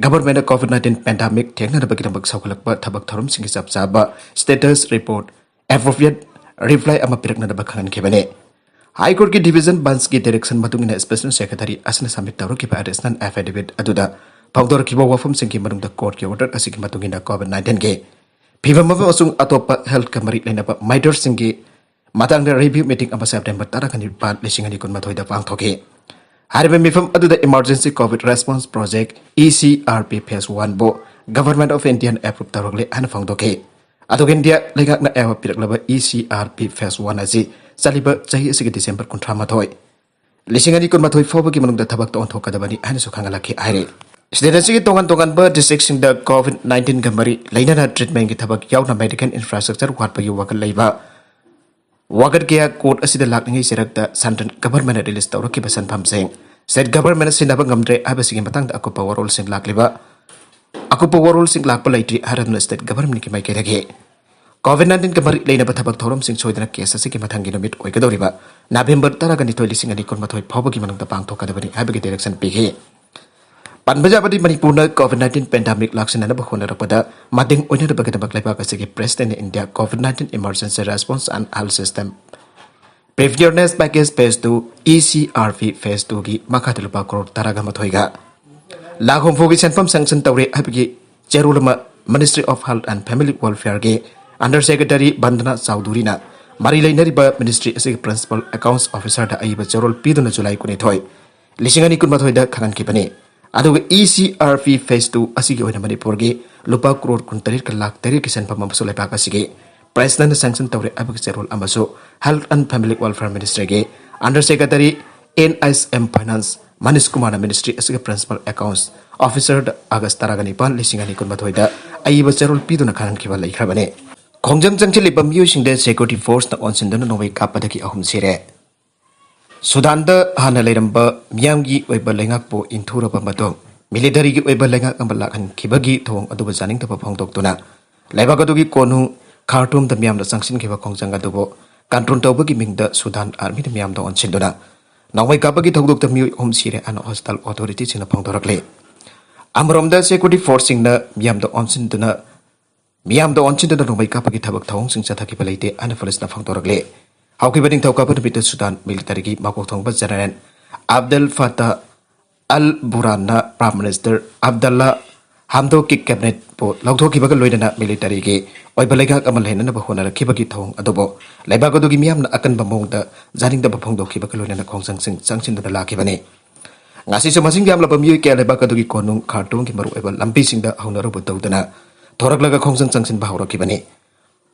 governmentꯅ COVID nineteen pandemic ꯊꯦꯡꯅꯅꯕꯒꯤꯗꯃꯛ ꯁꯧꯒꯠꯂꯛꯄ ꯊꯕꯛ ꯊꯧꯔꯝꯁꯤꯡꯒꯤ ꯆꯞ ꯆꯥꯕ status report, appropriate reply ꯑꯃ ꯄꯤꯔꯛꯅꯅꯕ ꯈꯪꯍꯟꯈꯤꯕꯅꯤ꯫ High Courtꯀꯤ division benchꯀꯤ direction ꯃꯇꯨꯡ ꯏꯟꯅ Special Secretary ꯑꯁꯤꯅ submit ꯇꯧꯔꯛꯈꯤꯕ additional affidavit ꯑꯗꯨꯗ ꯐꯣꯡꯗꯣꯔꯛꯈꯤꯕ ꯋꯥꯐꯝꯁꯤꯡꯒꯤ ꯃꯅꯨꯡꯗ courtꯀꯤ order ꯑꯁꯤꯒꯤ ꯃꯇꯨꯡ ꯏꯟꯅ COVID nineteenꯒꯤ ꯐꯤꯕꯝ ꯑꯃꯁꯨꯡ ꯑꯇꯣꯞꯄ healthꯀ ꯃꯔꯤ ꯂꯩꯅꯕ matterꯁꯤꯡꯒꯤ ꯃꯇꯥꯡꯗ review meeting ꯑꯃ September ꯇꯔꯥꯅꯤꯄꯥꯟ, ꯂꯤꯁꯤꯡ ꯑꯅꯤ ꯀꯨꯟꯃꯥꯊꯣꯏꯗ ꯄꯥꯡꯊꯣꯛꯈꯤ꯫ ꯍꯥꯏꯔꯤꯕ ꯃꯤꯐꯝ ꯑꯗꯨꯗ Emergency COVID Response Project, E C R P Phase Oneꯕꯨ Government of Indiaꯅ approve ꯇꯧꯔꯛꯂꯦ ꯍꯥꯏꯅ ꯐꯣꯡꯗꯣꯛꯈꯤ꯫ ꯑꯗꯨꯒ ꯏꯟꯗꯤꯌꯥ ꯂꯩꯉꯥꯛꯅ ꯑꯌꯥꯕ ꯄꯤꯔꯛꯂꯕ E C R P Phase One ꯑꯁꯤ ꯆꯠꯂꯤꯕ ꯆꯍꯤ ꯑꯁꯤꯒꯤ December ꯀꯨꯟꯊ꯭ꯔꯥ ꯃꯥꯊꯣꯏ, ꯂꯤꯁꯤꯡ ꯑꯅꯤ ꯀꯨꯟꯃꯥꯊꯣꯏ ꯐꯥꯎꯕꯒꯤ ꯃꯅꯨꯡꯗ ꯊꯕꯛꯇ ꯑꯣꯟꯊꯣꯛꯀꯗꯕꯅꯤ ꯍꯥꯏꯅꯁꯨ ꯈꯪꯍꯜꯂꯛꯈꯤ ꯍꯥꯏꯔꯤ꯫ State ꯑꯁꯤꯒꯤ ꯇꯣꯉꯥꯟ ꯇꯣꯉꯥꯟꯕ districtꯁꯤꯡꯗ COVID nineteenꯒ ꯃꯔꯤ ꯂꯩꯅꯅ treatmentꯀꯤ ꯊꯕꯛ ꯌꯥꯎꯅ medical infrastructure ꯋꯥꯠꯄꯒꯤ ꯋꯥꯀꯠ ꯂꯩꯕ ꯋꯥꯀꯠ ꯀꯌꯥ court ꯑꯁꯤꯗ ꯂꯥꯛꯂꯤꯉꯩ ꯆꯩꯔꯛꯇ central governmentꯅ release ꯇꯧꯔꯛꯈꯤꯕ ꯁꯦꯟꯐꯝꯁꯤꯡ state governmentꯅ ꯁꯤꯟꯅꯕ ꯉꯝꯗ꯭ꯔꯦ ꯍꯥꯏꯕꯁꯤꯒꯤ ꯃꯇꯥꯡꯗ ꯑꯀꯨꯞꯄ ꯋꯥꯔꯣꯜꯁꯤꯡ ꯂꯥꯛꯂꯤꯕ, ꯑꯀꯨꯞꯄ ꯋꯥꯔꯣꯜꯁꯤꯡ ꯂꯥꯛꯄ ꯂꯩꯇ꯭ꯔꯤ ꯍꯥꯏꯔꯗꯨꯅ state governmentꯀꯤ ꯃꯥꯏꯀꯩꯗꯒꯤ COVID nineteenꯒ ꯃꯔꯤ ꯂꯩꯅꯕ ꯊꯕꯛ ꯊꯧꯔꯝꯁꯤꯡ ꯁꯣꯏꯗꯅ case ꯑꯁꯤꯒꯤ ꯃꯊꯪꯒꯤ ꯅꯨꯃꯤꯠ ꯑꯣꯏꯒꯗꯧꯔꯤꯕ November ꯇꯔꯥꯅꯤꯊꯣꯏ, ꯂꯤꯁꯤꯡ ꯑꯅꯤ ꯀꯨꯟꯃꯥꯊꯣꯏ ꯐꯥꯎꯕꯒꯤ ꯃꯅꯨꯡꯗ ꯄꯥꯡꯊꯣꯛꯀꯗꯕꯅꯤ ꯍꯥꯏꯕꯒꯤ direction ꯄꯤꯈꯤ꯫ ꯄꯟꯕ ꯌꯥꯕꯗꯤ, ꯃꯅꯤꯄꯨꯔꯅ COVID nineteen pandemic ꯂꯥꯛꯁꯤꯟꯅꯅꯕ ꯍꯣꯠꯅꯔꯛꯄꯗ ꯃꯇꯦꯡ ꯑꯣꯏꯅꯅꯕꯒꯤꯗꯃꯛ ꯂꯩꯕꯥꯛ ꯑꯁꯤꯒꯤ Presidentꯅ India COVID nineteen Emergency Response and Health System Preparedness Package Phase Two, E C R P Phase Twoꯒꯤ ꯃꯈꯥꯗ ꯂꯨꯄꯥ ꯀ꯭ꯔꯣꯔ ꯇꯔꯥꯒ ꯃꯥꯊꯣꯏꯒ ꯂꯥꯈ ꯍꯨꯝꯐꯨꯒꯤ ꯁꯦꯟꯐꯝ sanction ꯇꯧꯔꯦ ꯍꯥꯏꯕꯒꯤ ꯆꯦꯔꯣꯜ ꯑꯃ Ministry of Health and Family Welfareꯒꯤ Under Secretary ꯕꯟꯗꯅꯥ ꯆꯧꯙꯨꯔꯤꯅ ꯃꯔꯤ ꯂꯩꯅꯔꯤꯕ ministry ꯑꯁꯤꯒꯤ Principal Accounts Officerꯗ ꯑꯏꯕ ꯆꯦꯔꯣꯜ ꯄꯤꯗꯨꯅ July ꯀꯨꯟꯅꯤꯊꯣꯏ, ꯂꯤꯁꯤꯡ ꯑꯅꯤ ꯀꯨꯟꯃꯥꯊꯣꯏꯗ ꯈꯪꯍꯟꯈꯤꯕꯅꯤ꯫ ꯑꯗꯨꯒ E C R P Phase Two ꯑꯁꯤꯒꯤ ꯑꯣꯏꯅ ꯃꯅꯤꯄꯨꯔꯒꯤ ꯂꯨꯄꯥ ꯀ꯭ꯔꯣꯔ ꯀꯨꯟꯇꯔꯦꯠꯀ ꯂꯥꯈ ꯇꯔꯦꯠꯀꯤ ꯁꯦꯟꯐꯝ ꯑꯃꯁꯨ ꯂꯩꯕꯥꯛ ꯑꯁꯤꯒꯤ Presidentꯅ sanction ꯇꯧꯔꯦ ꯍꯥꯏꯕꯒꯤ ꯆꯦꯔꯣꯜ ꯑꯃꯁꯨ Health and Family Welfare Ministryꯒꯤ Under Secretary N S M Finance Manish ꯀꯨꯃꯥꯔꯅ ministry ꯑꯁꯤꯒꯤ principal accounts officerꯗ August ꯇꯔꯥꯒ ꯅꯤꯄꯥꯟ, ꯂꯤꯁꯤꯡ ꯑꯅꯤ ꯀꯨꯟꯃꯥꯊꯣꯏꯗ ꯑꯏꯕ ꯆꯦꯔꯣꯜ ꯄꯤꯗꯨꯅ ꯈꯪꯍꯟꯈꯤꯕ ꯂꯩꯈ꯭ꯔꯕꯅꯤ꯫ ꯈꯣꯡꯖꯪ ꯆꯪꯁꯤꯜꯂꯤꯕ ꯃꯤꯑꯣꯏꯁꯤꯡꯗ security forceꯅ ꯑꯣꯟꯁꯤꯟꯗꯨꯅ ꯅꯣꯡꯃꯩ ꯀꯥꯞꯄꯗꯒꯤ ꯑꯍꯨꯝ ꯁꯤꯔꯦ꯫ ꯁꯨꯗꯥꯟꯗ ꯍꯥꯟꯅ ꯂꯩꯔꯝꯕ ꯃꯤꯌꯥꯝꯒꯤ ꯑꯣꯏꯕ ꯂꯩꯉꯥꯛꯄꯨ ꯏꯟꯊꯨꯔꯕ ꯃꯇꯨꯡ, militaryꯒꯤ ꯑꯣꯏꯕ ꯂꯩꯉꯥꯛ ꯑꯃ ꯂꯥꯛꯍꯟꯈꯤꯕꯒꯤ ꯊꯧꯑꯣꯡ ꯑꯗꯨꯕꯨ ꯌꯥꯅꯤꯡꯗꯕ ꯐꯣꯡꯗꯣꯛꯇꯨꯅ, ꯂꯩꯕꯥꯛ ꯑꯗꯨꯒꯤ ꯀꯣꯅꯨꯡ ꯈꯥꯔꯇꯨꯝꯗ ꯃꯤꯌꯥꯝꯅ ꯆꯪꯁꯤꯟꯈꯤꯕ ꯈꯣꯡꯖꯪ ꯑꯗꯨꯕꯨ control ꯇꯧꯕꯒꯤ ꯃꯤꯡꯗ ꯁꯨꯗꯥꯟ armyꯅ ꯃꯤꯌꯥꯝꯗ ꯑꯣꯟꯁꯤꯟꯗꯨꯅ ꯅꯣꯡꯃꯩ ꯀꯥꯞꯄꯒꯤ ꯊꯧꯗꯣꯛꯇ ꯃꯤꯑꯣꯏ ꯑꯍꯨꯝ ꯁꯤꯔꯦ ꯍꯥꯏꯅ hospital authorityꯁꯤꯡꯅ ꯐꯣꯡꯗꯣꯔꯛꯂꯤ꯫ ꯑꯃꯔꯣꯝꯗ, security forceꯁꯤꯡꯅ ꯃꯤꯌꯥꯝꯗ ꯑꯣꯟꯁꯤꯟꯗꯨꯅ ꯃꯤꯌꯥꯝꯗ ꯑꯣꯟꯁꯤꯟꯗꯨꯅ ꯅꯣꯡꯃꯩ ꯀꯥꯞꯄꯒꯤ ꯊꯕꯛ ꯊꯧꯑꯣꯡꯁꯤꯡ ꯆꯠꯊꯈꯤꯕ ꯂꯩꯇꯦ ꯍꯥꯏꯅ policeꯅ ꯐꯣꯡꯗꯣꯔꯛꯂꯤ꯫ ꯍꯧꯈꯤꯕ ꯅꯤꯡꯊꯧꯀꯥꯕ ꯅꯨꯃꯤꯠꯇ ꯁꯨꯗꯥꯟ militaryꯒꯤ ꯃꯀꯣꯛ ꯊꯣꯡꯕ General ꯑꯕꯗꯦꯜ ꯐꯇꯥ ꯑꯜ ꯕꯨꯔꯥꯟꯅ Prime Minister ꯑꯕꯗꯜꯂꯥ ꯍꯥꯝꯗꯣꯛꯀꯤ cabinetꯄꯨ ꯂꯧꯊꯣꯛꯈꯤꯕꯒ ꯂꯣꯏꯅꯅ militaryꯒꯤ ꯑꯣꯏꯕ ꯂꯩꯉꯥꯛ ꯑꯃ ꯂꯩꯅꯅꯕ ꯍꯣꯠꯅꯔꯛꯈꯤꯕꯒꯤ ꯊꯧꯑꯣꯡ ꯑꯗꯨꯕꯨ ꯂꯩꯕꯥꯛ ꯑꯗꯨꯒꯤ ꯃꯤꯌꯥꯝꯅ ꯑꯀꯟꯕ ꯃꯑꯣꯡꯗ ꯌꯥꯅꯤꯡꯗꯕ ꯐꯣꯡꯗꯣꯛꯈꯤꯕꯒ ꯂꯣꯏꯅꯅ ꯈꯣꯡꯖꯪꯁꯤꯡ ꯆꯪꯁꯤꯟꯗꯨꯅ ꯂꯥꯛꯈꯤꯕꯅꯤ꯫ ꯉꯁꯤꯁꯨ ꯃꯁꯤꯡ ꯌꯥꯝꯂꯕ ꯃꯤꯑꯣꯏ ꯀꯌꯥ ꯂꯩꯕꯥꯛ ꯑꯗꯨꯒꯤ ꯀꯣꯅꯨꯡ ꯈꯥꯔꯇꯨꯝꯒꯤ ꯃꯔꯨꯑꯣꯏꯕ ꯂꯝꯕꯤꯁꯤꯡꯗ ꯍꯧꯅꯔꯨꯕ ꯇꯧꯗꯨꯅ ꯊꯣꯔꯛꯂꯒ ꯈꯣꯡꯖꯪ ꯆꯪꯁꯤꯟꯕ ꯍꯧꯔꯛꯈꯤꯕꯅꯤ꯫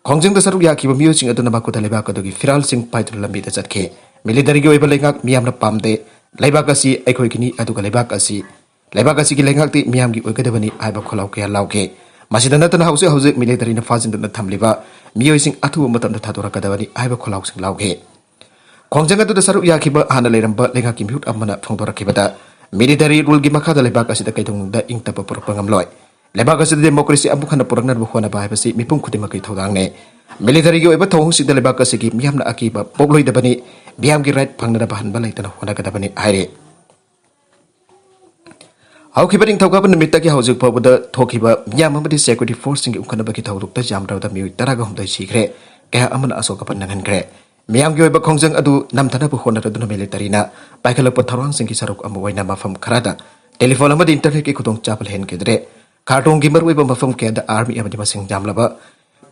ꯈꯣꯡꯖꯪꯗ ꯁꯔꯨꯛ ꯌꯥꯈꯤꯕ ꯃꯤꯑꯣꯏꯁꯤꯡ ꯑꯗꯨꯅ ꯃꯈꯨꯠꯇ ꯂꯩꯕꯥꯛ ꯑꯗꯨꯒꯤ ꯐꯤꯔꯥꯜꯁꯤꯡ ꯄꯥꯏꯗꯨꯅ ꯂꯝꯕꯤꯗ ꯆꯠꯈꯤ꯫ Militaryꯒꯤ ꯑꯣꯏꯕ ꯂꯩꯉꯥꯛ ꯃꯤꯌꯥꯝꯅ ꯄꯥꯝꯗꯦ, ꯂꯩꯕꯥꯛ ꯑꯁꯤ ꯑꯩꯈꯣꯏꯒꯤꯅꯤ, ꯑꯗꯨꯒ ꯂꯩꯕꯥꯛ ꯑꯁꯤ, ꯂꯩꯕꯥꯛ ꯑꯁꯤꯒꯤ ꯂꯩꯉꯥꯛꯇꯤ ꯃꯤꯌꯥꯝꯒꯤ ꯑꯣꯏꯒꯗꯕꯅꯤ ꯍꯥꯏꯕ ꯈꯣꯜꯂꯥꯎ ꯀꯌꯥ ꯂꯥꯎꯈꯤ꯫ ꯃꯁꯤꯗ ꯅꯠꯇꯅ ꯍꯧꯖꯤꯛ ꯍꯧꯖꯤꯛ militaryꯅ ꯐꯥꯖꯤꯟꯗꯨꯅ ꯊꯝꯂꯤꯕ ꯃꯤꯑꯣꯏꯁꯤꯡ ꯑꯊꯨꯕ ꯃꯇꯝꯗ ꯊꯥꯗꯣꯔꯛꯀꯗꯕꯅꯤ ꯍꯥꯏꯕ ꯈꯣꯜꯂꯥꯎꯁꯤꯡ ꯂꯥꯎꯈꯤ꯫ ꯈꯣꯡꯖꯪ ꯑꯗꯨꯗ ꯁꯔꯨꯛ ꯌꯥꯈꯤꯕ ꯍꯥꯟꯅ ꯂꯩꯔꯝꯕ ꯂꯩꯉꯥꯛꯀꯤ ꯃꯤꯍꯨꯠ ꯑꯃꯅ ꯐꯣꯡꯗꯣꯔꯛꯈꯤꯕꯗ, military ruleꯒꯤ ꯃꯈꯥꯗ ꯂꯩꯕꯥꯛ ꯑꯁꯤꯗ ꯀꯩꯗꯧꯅꯨꯡꯗ ꯏꯪ ꯇꯞꯄ ꯄꯨꯔꯛꯄ ꯉꯝꯂꯣꯏ꯫ ꯂꯩꯕꯥꯛ ꯑꯁꯤꯗ democracy ꯑꯃꯨꯛ ꯍꯟꯅ ꯄꯨꯔꯛꯅꯕ ꯍꯣꯠꯅꯕ ꯍꯥꯏꯕꯁꯤ ꯃꯤꯄꯨꯝ ꯈꯨꯗꯤꯡꯃꯛꯀꯤ ꯊꯧꯗꯥꯡꯅꯤ꯫ Militaryꯒꯤ ꯑꯣꯏꯕ ꯊꯧꯑꯣꯡꯁꯤꯡꯗ ꯂꯩꯕꯥꯛ ꯑꯁꯤꯒꯤ ꯃꯤꯌꯥꯝꯅ ꯑꯀꯤꯕ ꯄꯣꯛꯂꯣꯏꯗꯕꯅꯤ꯫ ꯃꯤꯌꯥꯝꯒꯤ right ꯐꯪꯅꯅꯕ ꯍꯟꯕ ꯂꯩꯇꯅ ꯍꯣꯠꯅꯒꯗꯕꯅꯤ ꯍꯥꯏꯔꯤ꯫ ꯍꯧꯈꯤꯕ ꯅꯤꯡꯊꯧꯀꯥꯕ ꯅꯨꯃꯤꯠꯇꯒꯤ ꯍꯧꯖꯤꯛ ꯐꯥꯎꯕꯗ ꯊꯣꯛꯈꯤꯕ ꯃꯤꯌꯥꯝ ꯑꯃꯗꯤ security forceꯁꯤꯡꯒꯤ ꯎꯪꯈꯠꯅꯕꯒꯤ ꯊꯧꯗꯣꯛꯇ ꯌꯥꯝꯗ꯭ꯔꯕꯗ ꯃꯤꯑꯣꯏ ꯇꯔꯥꯒ ꯍꯨꯝꯗꯣꯏ ꯁꯤꯈ꯭ꯔꯦ, ꯀꯌꯥ ꯑꯃꯅ ꯑꯁꯣꯛ ꯑꯄꯟ ꯅꯪꯍꯟꯈ꯭ꯔꯦ꯫ ꯃꯤꯌꯥꯝꯒꯤ ꯑꯣꯏꯕ ꯈꯣꯡꯖꯪ ꯑꯗꯨ ꯅꯝꯊꯅꯕ ꯍꯣꯠꯅꯔꯗꯨꯅ militaryꯅ ꯄꯥꯏꯈꯠꯂꯛꯄ ꯊꯧꯔꯥꯡꯁꯤꯡꯒꯤ ꯁꯔꯨꯛ ꯑꯃ ꯑꯣꯏꯅ ꯃꯐꯝ ꯈꯔꯗ telephone ꯑꯃꯗꯤ internetꯀꯤ ꯈꯨꯗꯣꯡꯆꯥꯕ ꯂꯩꯍꯟꯈꯤꯗ꯭ꯔꯦ꯫ ꯈꯥꯔꯇꯨꯝꯒꯤ ꯃꯔꯨꯑꯣꯏꯕ ꯃꯐꯝ ꯀꯌꯥꯗ army ꯑꯃꯗꯤ ꯃꯁꯤꯡ ꯌꯥꯝꯂꯕ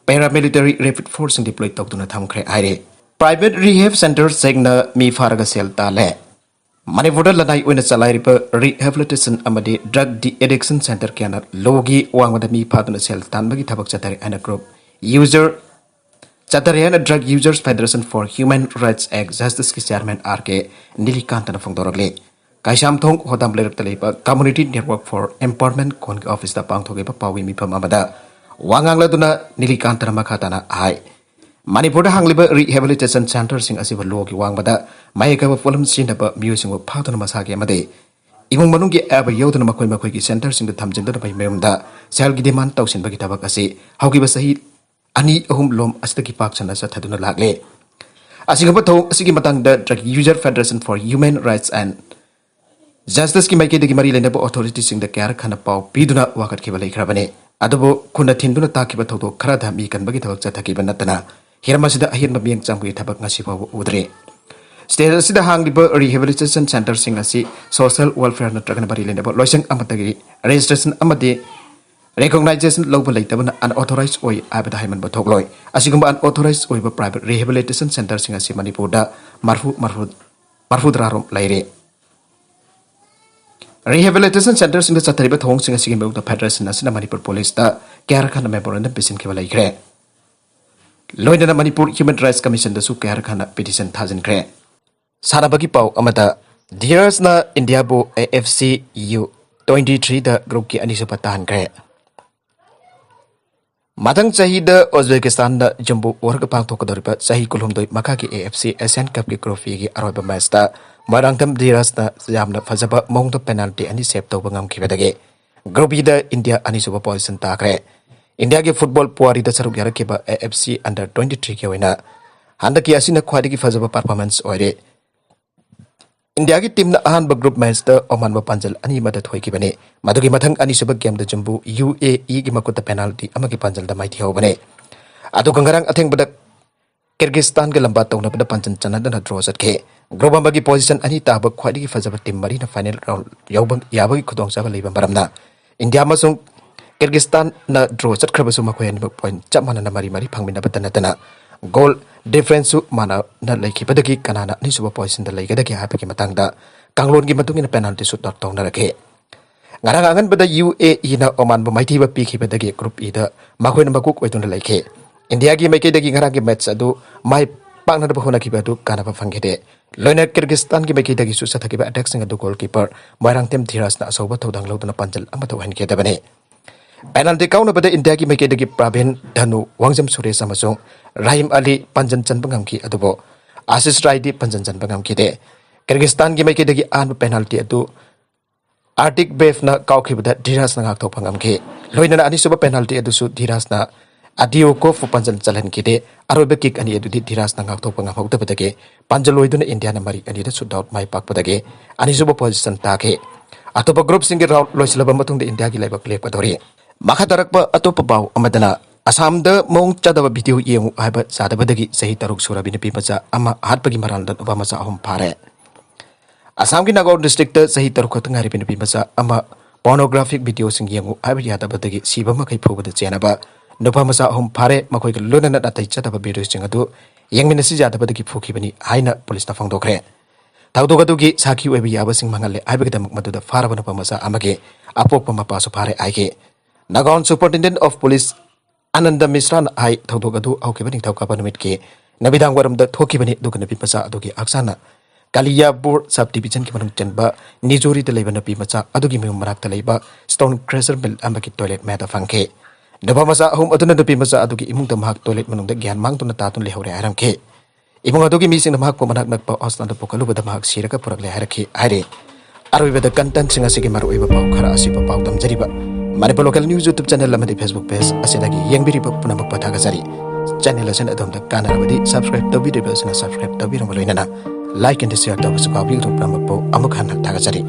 paramilitary rapid forceꯁꯤꯡ deploy ꯇꯧꯗꯨꯅ ꯊꯝꯈ꯭ꯔꯦ ꯍꯥꯏꯔꯤ꯫ Private rehab centreꯁꯤꯡꯅ ꯃꯤ ꯐꯥꯔꯒ ꯁꯦꯜ ꯇꯥꯜꯂꯦ꯫ ꯃꯅꯤꯄꯨꯔꯗ ꯂꯅꯥꯏ ꯑꯣꯏꯅ ꯆꯂꯥꯏꯔꯤꯕ rehabilitation ꯑꯃꯗꯤ drug de-addiction centre ꯀꯌꯥꯅ ꯂꯣꯒꯤ ꯋꯥꯡꯃꯗ ꯃꯤ ꯐꯥꯗꯨꯅ ꯁꯦꯜ ꯇꯥꯟꯕꯒꯤ ꯊꯕꯛ ꯆꯠꯊꯔꯤ ꯍꯥꯏꯅ group user ꯆꯠꯊꯔꯦ ꯍꯥꯏꯅ Drug Users Federation for Human Rights and Justice ꯀꯤ chairman R K ꯅꯤꯂꯤꯀꯥꯟꯇꯅ ꯐꯣꯡꯗꯣꯔꯛꯂꯤ꯫ ꯀꯩꯁꯥꯝꯊꯣꯡ ꯍꯣꯗꯥꯝ ꯂꯩꯔꯛꯇ ꯂꯩꯕ Community Network for Empowerment ꯀꯣꯟꯒꯤ office ꯇ ꯄꯥꯡꯊꯣꯛꯈꯤꯕ ꯄꯥꯎꯒꯤ ꯃꯤꯐꯝ ꯑꯃꯗ ꯋꯥ ꯉꯥꯡꯂꯗꯨꯅ ꯅꯤꯂꯤꯀꯥꯟꯇꯅ ꯃꯈꯥ ꯇꯥꯅ ꯍꯥꯏ, ꯃꯅꯤꯄꯨꯔꯗ ꯍꯥꯡꯂꯤꯕ rehabilitation center ꯁꯤꯡ ꯑꯁꯤꯕꯨ ꯂꯣꯒꯤ ꯋꯥꯡꯃꯗ ꯃꯍꯩ ꯑꯈꯪꯕ ꯄꯣꯠꯂꯝ ꯁꯤꯖꯤꯟꯅꯕ ꯃꯤꯑꯣꯏꯁꯤꯡꯕꯨ ꯐꯥꯗꯨꯅ ꯃꯁꯥꯒꯤ ꯑꯃꯗꯤ ꯏꯃꯨꯡ ꯃꯅꯨꯡꯒꯤ ꯑꯌꯥꯕ ꯌꯥꯎꯗꯅ ꯃꯈꯣꯏ ꯃꯈꯣꯏꯒꯤ center ꯁꯤꯡꯗ ꯊꯝꯖꯤꯟꯗꯨꯅ ꯃꯍꯩ ꯃꯌꯨꯝꯗ ꯁꯦꯜꯒꯤ demand ꯇꯧꯁꯤꯟꯕꯒꯤ ꯊꯕꯛ ꯑꯁꯤ ꯍꯧꯈꯤꯕ ꯆꯍꯤ ꯑꯅꯤ ꯑꯍꯨꯝ ꯂꯣꯝ ꯑꯁꯤꯗꯒꯤ ꯄꯥꯛ ꯁꯟꯅ ꯆꯠꯊꯗꯨꯅ ꯂꯥꯛꯂꯦ꯫ ꯑꯁꯤꯒꯨꯝꯕ ꯊꯧꯑꯣꯡ ꯑꯁꯤꯒꯤ ꯃꯇꯥꯡꯗ Drug User Federation for Human Rights and Justice ꯀꯤ ꯃꯥꯏꯀꯩꯗꯒꯤ ꯃꯔꯤ ꯂꯩꯅꯕ authority ꯁꯤꯡꯗ ꯀꯌꯥꯔꯛ ꯍꯟꯅ ꯄꯥꯎ ꯄꯤꯗꯨꯅ ꯋꯥꯀꯠꯈꯤꯕ ꯂꯩꯈ꯭ꯔꯕꯅꯤ꯫ ꯑꯗꯨꯕꯨ ꯈꯨꯟꯅ ꯊꯤꯟꯗꯨꯅ ꯇꯥꯛꯈꯤꯕ ꯊꯧꯗꯣꯛ ꯈꯔꯗ ꯃꯤ ꯀꯟꯕꯒꯤ ꯊꯕꯛ ꯆꯠꯊꯈꯤꯕ ꯅꯠꯇꯅ ꯍꯤꯔꯝ ꯑꯁꯤꯗ ꯑꯍꯦꯟꯕ ꯃꯤꯠꯌꯦꯡ ꯆꯪꯕꯒꯤ ꯊꯕꯛ ꯉꯁꯤ ꯐꯥꯎꯕ ꯎꯗ꯭ꯔꯤ꯫ State ꯑꯁꯤꯗ ꯍꯥꯡꯂꯤꯕ rehabilitation center ꯁꯤꯡ ꯑꯁꯤ social welfare ꯅꯠꯇ꯭ꯔꯒꯅ ꯃꯔꯤ ꯂꯩꯅꯕ ꯂꯣꯏꯁꯪ ꯑꯃꯠꯇꯒꯤ registration ꯑꯃꯗꯤ recognition ꯂꯧꯕ ꯂꯩꯇꯕꯅ unauthorized ꯑꯣꯏ ꯍꯥꯏꯕꯗ ꯍꯥꯏꯃꯟꯕ ꯊꯣꯛꯂꯣꯏ꯫ ꯑꯁꯤꯒꯨꯝꯕ unauthorized ꯑꯣꯏꯕ private rehabilitation center ꯁꯤꯡ ꯑꯁꯤ ꯃꯅꯤꯄꯨꯔꯗ ꯃꯔꯐꯨ, ꯃꯔꯐꯨ, ꯃꯔꯐꯨꯇꯔꯥ ꯔꯣꯝ ꯂꯩꯔꯦ꯫ Rehabilitation center ꯁꯤꯡꯗ ꯆꯠꯊꯔꯤꯕ ꯊꯧꯑꯣꯡꯁꯤꯡ ꯑꯁꯤꯒꯤ ꯃꯥꯌꯣꯛꯇ federation ꯑꯁꯤꯅ ꯃꯅꯤꯄꯨꯔ police ꯇ ꯀꯌꯥꯔꯛ ꯍꯟꯅ memorandum ꯄꯤꯁꯤꯟꯈꯤꯕ ꯂꯩꯈ꯭ꯔꯦ꯫ ꯂꯣꯏꯅꯅ ꯃꯅꯤꯄꯨꯔ Human Rights Commission ꯗꯁꯨ ꯀꯌꯥꯔꯛ ꯍꯟꯅ petition ꯊꯥꯖꯤꯟꯈ꯭ꯔꯦ꯫ ꯁꯥꯟꯅꯕꯒꯤ ꯄꯥꯎ ꯑꯃꯗ, ꯙꯤꯔꯥꯖꯅ ꯏꯟꯗꯤꯌꯥꯕꯨ AFC U twenty three ꯗ group ꯀꯤ ꯑꯅꯤꯁꯨꯕ ꯇꯥꯍꯟꯈ꯭ꯔꯦ꯫ ꯃꯊꯪ ꯆꯍꯤꯗ ꯎꯖꯕꯦꯀꯤꯁꯇꯥꯟꯗ ꯖꯨꯝꯕꯨ ꯋꯥꯔꯒ ꯄꯥꯡꯊꯣꯛꯀꯗꯧꯔꯤꯕ ꯆꯍꯤ ꯀꯨꯟꯍꯨꯝꯗꯣꯏ ꯃꯈꯥꯒꯤ AFC Asian Cup ꯀꯤ group B ꯒꯤ ꯑꯔꯣꯏꯕ match ꯇ ꯃꯣꯏꯔꯥꯡꯊꯦꯝ ꯙꯤꯔꯥꯖꯅ ꯌꯥꯝꯅ ꯐꯖꯕ ꯃꯑꯣꯡꯗ penalty ꯑꯅꯤ save ꯇꯧꯕ ꯉꯝꯈꯤꯕꯗꯒꯤ group B ꯗ ꯏꯟꯗꯤꯌꯥ ꯑꯅꯤꯁꯨꯕ position ꯇꯥꯈ꯭ꯔꯦ꯫ ꯏꯟꯗꯤꯌꯥꯒꯤ football ꯄꯨꯋꯥꯔꯤꯗ ꯁꯔꯨꯛ ꯌꯥꯔꯛꯈꯤꯕ AFC under twenty three ꯒꯤ ꯑꯣꯏꯅ ꯍꯟꯗꯛꯀꯤ ꯑꯁꯤꯅ ꯈ꯭ꯋꯥꯏꯗꯒꯤ ꯐꯖꯕ performance ꯑꯣꯏꯔꯦ꯫ ꯏꯟꯗꯤꯌꯥꯒꯤ team ꯅ ꯑꯍꯥꯟꯕ group match ꯇ ꯑꯣꯃꯥꯟꯕꯨ ꯄꯥꯟꯖꯜ ꯑꯅꯤ ꯑꯃꯗ ꯊꯣꯏꯈꯤꯕꯅꯤ꯫ ꯃꯗꯨꯒꯤ ꯃꯊꯪ ꯑꯅꯤꯁꯨꯕ game ꯗ ꯖꯨꯝꯕꯨ UAE ꯒꯤ ꯃꯈꯨꯠꯇ penalty ꯑꯃꯒꯤ ꯄꯥꯟꯖꯜꯗ ꯃꯥꯏꯊꯤꯍꯧꯕꯅꯤ꯫ ꯑꯗꯨꯒ ꯉꯔꯥꯡ ꯑꯊꯦꯡꯕꯗ ꯀꯤꯔꯒꯤꯁꯇꯥꯟꯒ ꯂꯝꯕꯥ ꯇꯧꯅꯕꯗ ꯄꯥꯟꯖꯜ ꯆꯟꯅꯗꯅ draw ꯆꯠꯈꯤ꯫ Group ꯑꯃꯒꯤ position ꯑꯅꯤ ꯇꯥꯕ ꯈ꯭ꯋꯥꯏꯗꯒꯤ ꯐꯖꯕ team ꯃꯔꯤꯅ final round ꯌꯧꯕ ꯌꯥꯕꯒꯤ ꯈꯨꯗꯣꯡꯆꯥꯕ ꯂꯩꯕ ꯃꯔꯝꯅ ꯏꯟꯗꯤꯌꯥ ꯑꯃꯁꯨꯡ ꯀꯤꯔꯒꯤꯁꯇꯥꯟꯅ draw ꯆꯠꯈ꯭ꯔꯕꯁꯨ ꯃꯈꯣꯏ ꯑꯅꯤꯃꯛ point ꯆꯞ ꯃꯥꯟꯅꯅ ꯃꯔꯤ ꯃꯔꯤ ꯐꯪꯃꯤꯟꯅꯕꯇ ꯅꯠꯇꯅ goal difference ꯁꯨ ꯃꯥꯟꯅꯅ ꯂꯩꯈꯤꯕꯗꯒꯤ ꯀꯅꯥꯅ ꯑꯅꯤꯁꯨꯕ position ꯗ ꯂꯩꯒꯗꯒꯦ ꯍꯥꯏꯕꯒꯤ ꯃꯇꯥꯡꯗ ꯀꯥꯡꯂꯣꯟꯒꯤ ꯃꯇꯨꯡ ꯏꯟꯅ penalty shootout ꯇꯧꯅꯔꯛꯈꯤ꯫ ꯉꯔꯥꯡ ꯑꯉꯟꯕꯗ UAE ꯅ ꯑꯣꯃꯥꯟꯕꯨ ꯃꯥꯏꯊꯤꯕ ꯄꯤꯈꯤꯕꯗꯒꯤ group E ꯗ ꯃꯈꯣꯏꯅ ꯃꯀꯣꯛ ꯑꯣꯏꯗꯨꯅ ꯂꯩꯈꯤ꯫ ꯏꯟꯗꯤꯌꯥꯒꯤ ꯃꯥꯏꯀꯩꯗꯒꯤ ꯉꯔꯥꯡꯒꯤ ꯃꯦꯠꯆ ꯑꯗꯨ ꯃꯥꯏ ꯄꯥꯛꯅꯅꯕ ꯍꯣꯠꯅꯈꯤꯕ ꯑꯗꯨ ꯀꯥꯟꯅꯕ ꯐꯪꯈꯤꯗꯦ꯫ ꯂꯣꯏꯅ ꯀꯤꯔꯒꯤꯁꯇꯥꯟꯒꯤ ꯃꯥꯏꯀꯩꯗꯒꯤꯁꯨ ꯆꯠꯊꯈꯤꯕ ꯑꯦꯇꯦꯛꯁꯤꯡ ꯑꯗꯨ ꯒꯣꯜꯀꯤꯄꯔ ꯃꯣꯏꯔꯥꯡꯊꯦꯝ ꯙꯤꯔꯥꯖꯅ ꯑꯆꯧꯕ ꯊꯧꯗꯥꯡ ꯂꯧꯗꯨꯅ ꯄꯥꯟꯖꯜ ꯑꯃ ꯊꯣꯛꯍꯟꯈꯤꯗꯕꯅꯤ꯫ ꯄꯦꯅꯥꯜꯇꯤ ꯀꯥꯎꯅꯕꯗ ꯏꯟꯗꯤꯌꯥꯒꯤ ꯃꯥꯏꯀꯩꯗꯒꯤ ꯄ꯭ꯔꯥꯚꯤꯟ, ꯙꯅꯨ, ꯋꯥꯡꯖꯝ ꯁꯨꯔꯦꯁ ꯑꯃꯁꯨꯡ ꯔꯥꯍꯤꯝ ꯑꯂꯤ ꯄꯥꯟꯖꯜ ꯆꯟꯕ ꯉꯝꯈꯤ, ꯑꯗꯨꯕꯨ ꯑꯥꯁꯤꯁ ꯔꯥꯏꯗꯤ ꯄꯥꯟꯖꯜ ꯆꯟꯕ ꯉꯝꯈꯤꯗꯦ꯫ ꯀꯤꯔꯒꯤꯁꯇꯥꯟꯒꯤ ꯃꯥꯏꯀꯩꯗꯒꯤ ꯑꯍꯥꯟꯕ ꯄꯦꯅꯥꯜꯇꯤ ꯑꯗꯨ ꯑꯥꯔꯇꯤꯛ ꯕꯦꯐꯅ ꯀꯥꯎꯈꯤꯕꯗ ꯙꯤꯔꯥꯖꯅ ꯉꯥꯛꯊꯣꯛꯄ ꯉꯝꯈꯤ꯫ ꯂꯣꯏꯅꯅ ꯑꯅꯤꯁꯨꯕ ꯄꯦꯅꯥꯜꯇꯤ ꯑꯗꯨꯁꯨ ꯙꯤꯔꯥꯖꯅ ꯑꯗꯤꯌꯣꯀꯣꯐꯄꯨ ꯄꯥꯟꯖꯜ ꯆꯜꯍꯟꯈꯤꯗꯦ꯫ ꯑꯔꯣꯏꯕ ꯀꯤꯛ ꯑꯅꯤ ꯑꯗꯨꯗꯤ ꯙꯤꯔꯥꯖꯅ ꯉꯥꯛꯊꯣꯛꯄ ꯉꯝꯍꯧꯗꯕꯗꯒꯤ ꯄꯥꯟꯖꯜ ꯑꯣꯏꯗꯨꯅ ꯏꯟꯗꯤꯌꯥꯅ ꯃꯔꯤ ꯑꯅꯤꯗ ꯁꯨꯠ ꯑꯥꯎꯠ ꯃꯥꯏ ꯄꯥꯛꯄꯗꯒꯤ ꯑꯅꯤꯁꯨꯕ ꯄꯣꯖꯤꯁꯟ ꯇꯥꯈꯤ꯫ ꯑꯇꯣꯞꯄ ꯒ꯭ꯔꯨꯞꯁꯤꯡꯒꯤ ꯔꯥꯎꯟ ꯂꯣꯏꯁꯤꯜꯂꯕ ꯃꯇꯨꯡꯗ ꯏꯟꯗꯤꯌꯥꯒꯤ ꯂꯥꯏꯕꯛ ꯂꯦꯞꯀꯗꯧꯔꯤ꯫ ꯃꯈꯥ ꯇꯥꯔꯛꯄ ꯑꯇꯣꯞꯄ ꯄꯥꯎ ꯑꯃꯗꯅ, ꯑꯁꯥꯝꯗ ꯃꯑꯣꯡ ꯆꯥꯗꯕ ꯚꯤꯗꯤꯑꯣ ꯌꯦꯡꯉꯨ ꯍꯥꯏꯕ ꯆꯥꯗꯕꯗꯒꯤ ꯆꯍꯤ ꯇꯔꯨꯛ ꯁꯨꯔꯕꯤ ꯅꯨꯄꯤ ꯃꯆꯥ ꯑꯃ ꯍꯥꯠꯄꯒꯤ ꯃꯔꯥꯜꯗ ꯅꯨꯄꯥ ꯃꯆꯥ ꯑꯍꯨꯝ ꯐꯥꯔꯦ꯫ ꯑꯁꯥꯝꯒꯤ ꯅꯥꯒꯥꯎꯟ ꯗꯤꯁꯇ꯭ꯔꯤꯛꯇ ꯆꯍꯤ ꯇꯔꯨꯛ ꯈꯛꯇ ꯉꯥꯏꯔꯤꯕ ꯅꯨꯄꯤ ꯃꯆꯥ ꯑꯃ ꯄꯣꯔꯅꯣꯒ꯭ꯔꯥꯐꯤꯛ ꯚꯤꯗꯤꯑꯣꯁꯤꯡ ꯌꯦꯡꯉꯨ ꯍꯥꯏꯕ ꯌꯥꯗꯕꯗꯒꯤ ꯁꯤꯕ ꯃꯈꯩ ꯐꯨꯕꯗ ꯆꯦꯟꯅꯕ ꯅꯨꯄꯥ ꯃꯆꯥ ꯑꯍꯨꯝ ꯐꯥꯔꯦ꯫ ꯃꯈꯣꯏꯒ ꯂꯣꯏꯅꯅ ꯅꯥꯇꯩ ꯆꯥꯗꯕ ꯚꯤꯗꯤꯑꯣꯁꯤꯡ ꯑꯗꯨ ꯌꯦꯡꯃꯤꯟꯅꯁꯤ ꯌꯥꯗꯕꯗꯒꯤ ꯐꯨꯈꯤꯕꯅꯤ ꯍꯥꯏꯅ ꯄꯨꯂꯤꯁꯅ ꯐꯣꯡꯗꯣꯛꯈ꯭ꯔꯦ꯫ ꯊꯧꯗꯣꯛ ꯑꯗꯨꯒꯤ ꯁꯥꯈꯤ ꯑꯣꯏꯕ ꯌꯥꯕꯁꯤꯡ ꯃꯥꯡꯍꯜꯂꯦ ꯍꯥꯏꯕꯒꯤꯗꯃꯛ ꯃꯗꯨꯗ ꯐꯥꯔꯕ ꯅꯨꯄꯥ ꯃꯆꯥ ꯑꯃꯒꯤ ꯑꯄꯣꯛꯄ ꯃꯄꯥꯁꯨ ꯐꯥꯔꯦ ꯍꯥꯏꯈꯤ꯫ ꯅꯥꯒꯥꯎꯟ ꯁꯨꯄꯔꯤꯟꯇꯦꯟꯗꯦꯟꯠ ꯑꯣꯐ ꯄꯨꯂꯤꯁ ꯑꯅꯟꯗ ꯃꯤꯁ꯭ꯔꯥꯅ ꯍꯥꯏ, ꯊꯧꯗꯣꯛ ꯑꯗꯨ ꯍꯧꯈꯤꯕ ꯅꯤꯡꯊꯧꯀꯥꯕ ꯅꯨꯃꯤꯠꯀꯤ ꯅꯨꯃꯤꯗꯥꯡ ꯋꯥꯏꯔꯝꯗ ꯊꯣꯛꯈꯤꯕꯅꯤ, ꯑꯗꯨꯒ ꯅꯨꯄꯤ ꯃꯆꯥ ꯑꯗꯨꯒꯤ ꯍꯛꯆꯥꯡꯅ ꯀꯥꯂꯤꯌꯥꯕꯨꯔ ꯁꯕ ꯗꯤꯕꯤꯖꯟꯒꯤ ꯃꯅꯨꯡ ꯆꯟꯕ ꯅꯤꯖꯣꯔꯤꯗ ꯂꯩꯕ ꯅꯨꯄꯤ ꯃꯆꯥ ꯑꯗꯨꯒꯤ ꯃꯌꯨꯝ ꯃꯅꯥꯛꯇ ꯂꯩꯕ ꯁ꯭ꯇꯣꯟ ꯀ꯭ꯔꯁꯔ ꯃꯤꯜ ꯑꯃꯒꯤ ꯇꯣꯏꯂꯦꯠ ꯃꯌꯥꯗ ꯐꯪꯈꯤ꯫ ꯅꯨꯄꯥ ꯃꯆꯥ ꯑꯍꯨꯝ ꯑꯗꯨꯅ ꯅꯨꯄꯤ ꯃꯆꯥ ꯑꯗꯨꯒꯤ ꯏꯃꯨꯡꯗ ꯃꯍꯥꯛ ꯇꯣꯏꯂꯦꯠ ꯃꯅꯨꯡꯗ ꯒ꯭ꯌꯥꯟ ꯃꯥꯡꯗꯨꯅ ꯇꯥꯗꯨꯅ ꯂꯩꯍꯧꯔꯦ ꯍꯥꯏꯔꯝꯈꯤ꯫ ꯏꯃꯨꯡ ꯑꯗꯨꯒꯤ ꯃꯤꯁꯤꯡꯅ ꯃꯍꯥꯛꯄꯨ ꯃꯅꯥꯛ ꯅꯛꯄ ꯍꯣꯁꯄꯤꯇꯥꯜꯗ ꯄꯨꯈꯠꯂꯨꯕꯗ ꯃꯍꯥꯛ ꯁꯤꯔꯒ ꯄꯨꯔꯛꯂꯦ ꯍꯥꯏꯔꯛꯈꯤ ꯍꯥꯏꯔꯤ꯫ ꯑꯔꯣꯏꯕꯗ ꯀꯟꯇꯦꯟꯠꯁꯤꯡ ꯑꯁꯤꯒꯤ ꯃꯔꯨꯑꯣꯏꯕ ꯄꯥꯎ ꯈꯔ ꯑꯁꯤꯕꯨ ꯄꯥꯎꯗꯝꯖꯔꯤꯕ Manipur local news YouTube channel ꯑꯃꯗꯤ Facebook ꯄꯦꯖ ꯑꯁꯤꯗꯒꯤ ꯌꯦꯡꯕꯤꯔꯤꯕ ꯄꯨꯝꯅꯃꯛꯄꯨ ꯊꯥꯒꯠꯆꯔꯤ꯫ ꯆꯦꯅꯦꯜ ꯑꯁꯤꯅ ꯑꯗꯣꯝꯗ ꯀꯥꯟꯅꯔꯕꯗꯤ ꯁꯕꯁꯀ꯭ꯔꯥꯏꯕ ꯇꯧꯕꯤꯗ꯭ꯔꯤꯕ ꯑꯁꯤꯅ ꯁꯕꯁꯀ꯭ꯔꯥꯏꯕ ꯇꯧꯕꯤꯔꯝꯕ ꯂꯣꯏꯅꯅ ꯂꯥꯏꯛ ꯑꯦꯟ ꯁꯤꯌꯔ ꯇꯧꯕꯁꯨ ꯀꯥꯎꯕꯤꯒꯅꯨ꯫ ꯄꯨꯝꯅꯃꯛꯄꯨ ꯑꯃꯨꯛ ꯍꯟꯅ ꯊꯥꯒꯠꯆꯔꯤ꯫